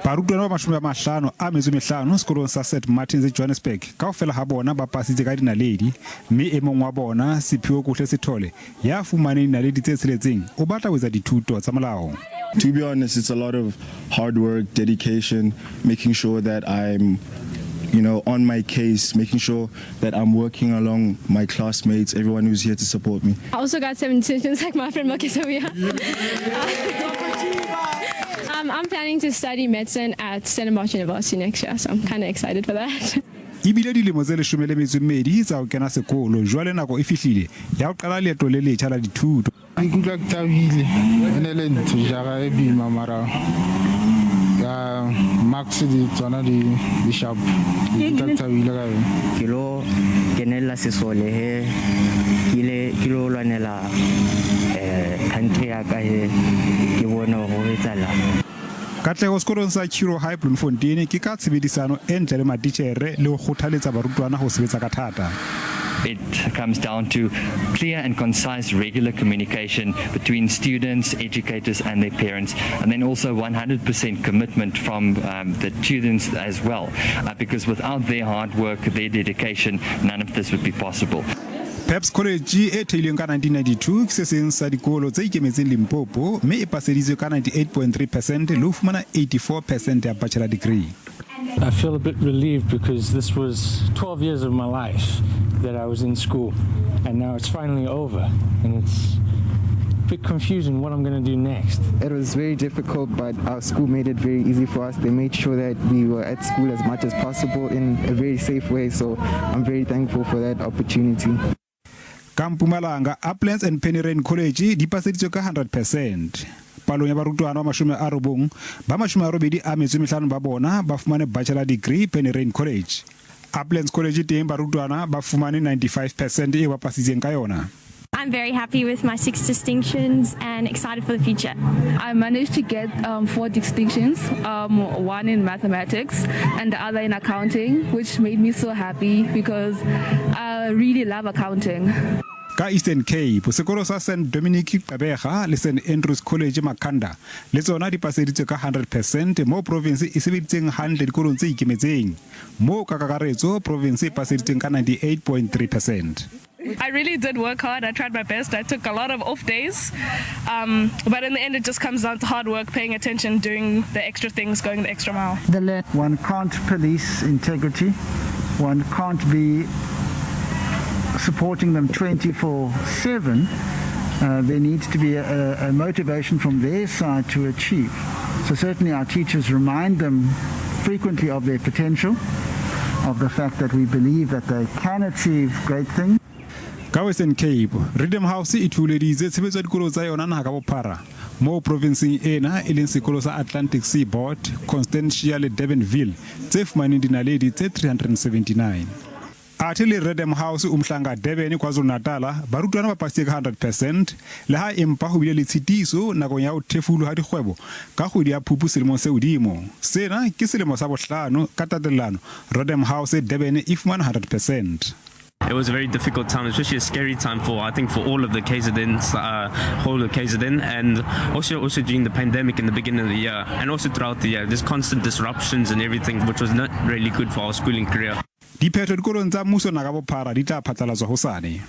Barutwana ba 55 sekolong sa St Martins Johannesburg kaofela ha bona ba pasitse ka dinaledi, mme e mong wa bona, Siphiwokuhle Sithole, ya fumaneng dinaledi tse tsheletseng, o batla ho etsa dithuto tsa molao. To be honest, it's a lot of hard work, dedication, making sure that I'm on my case, making sure that I'm working along my classmates, everyone who's here to support me. I also got seven distinctions like my friend Makisawia. I'm planning to study medicine at Stellenbosch University next year, so I'm kind of excited for that. E bile dilemo tse 12 tsa ho kena sekolo, jwale nako e fihlile ya ho qala leeto le letjha la dithuto. Ke ikutlwa ke thabile, e ne le ntho jara e boima mara ya marks di tsona di di sharp. Ke ikutlwa ke thabile ka yona. Ke lo kenella sesole he, ke ile ke lo lwanela country ya ka he, ke bone hore ho etsahalang. Katleho sekolong sa Curro High Bloemfontein ke ka tshebedisano e ntle le matitjhere le ho kgothaletsa barutwana ho sebetsa ka thata. It comes down to clear and concise regular communication between students, educators and their parents, and then also 100% commitment from the students as well, because without their hard work, their dedication, none of this would be possible. Peps College e theilweng ka 1992 ke se seng sa dikolo tse ikemetseng Limpopo mme e paseditswe ka 98.3 percent le ho fumana 84 percent ya bachelor degree. I feel a bit relieved because this was 12 years of my life that I was in school, and now it's finally over, and it's a bit confusing what I'm going to do next. It was very difficult, but our school made it very easy for us. They made sure that we were at school as much as possible in a very safe way, so I'm very thankful for that opportunity. Ka Mpumalanga, Uplands and Penny College di paseditswe ka 100%. Palong ya barutwana ba 90, ba 85 ba bona ba fumane bachelor degree Penny College. Uplands College teng barutwana ba fumane 95% eo ba pasitseng ka yona. I'm very happy with my six distinctions and excited for the future. I managed to get four distinctions, one in mathematics and the other in accounting, which made me so happy because I really love accounting. Ka Eastern Cape, sekolo sa St Dominic Gqeberha le St Andrews College Makhanda le tsona di paseditswe ka 100% moo province e sebeditseng hantle dikolong tse ikemetseng, moo ka kakaretso province e paseditsweng ka 98.3%. I really did work hard. I tried my best. I took a lot of off days. But in the end, it just comes down to hard work, paying attention, doing the extra things, going the extra mile. One can't police integrity. One can't be supporting them 24/7. There needs to be a motivation from their side to achieve. So certainly our teachers remind them frequently of their potential, of the fact that we believe that they can achieve great things. Ka Western Cape, Reddam House e thuleditse tshebetso ya dikolo tsa yona naha ka bophara, moo provinseng ena e leng sekolo sa Atlantic Seaboard, Constantia le Durbanville tse fumaneng dinaledi tse 379. Athe le Reddam House Umhlanga Durban, KwaZulu-Natal, barutwana ba pasitse ka 100%, le ha empa ho bile le tshitiso nakong ya ho thefulwa ha dikgwebo ka kgwedi ya Phupu selemong se hodimo. Sena ke selemo sa bohlano ka tatellano Reddam House Durban e fumana 100%. It was a very difficult time, especially a scary time for, I think, for all of the KZNs, whole of KZN, and also during the pandemic in the beginning of the year, and also throughout the year. There's constant disruptions and everything, which was not really good for our schooling career. Diphetho dikolong tsa mmuso naha ka bophara di tla phatlalatswa hosane.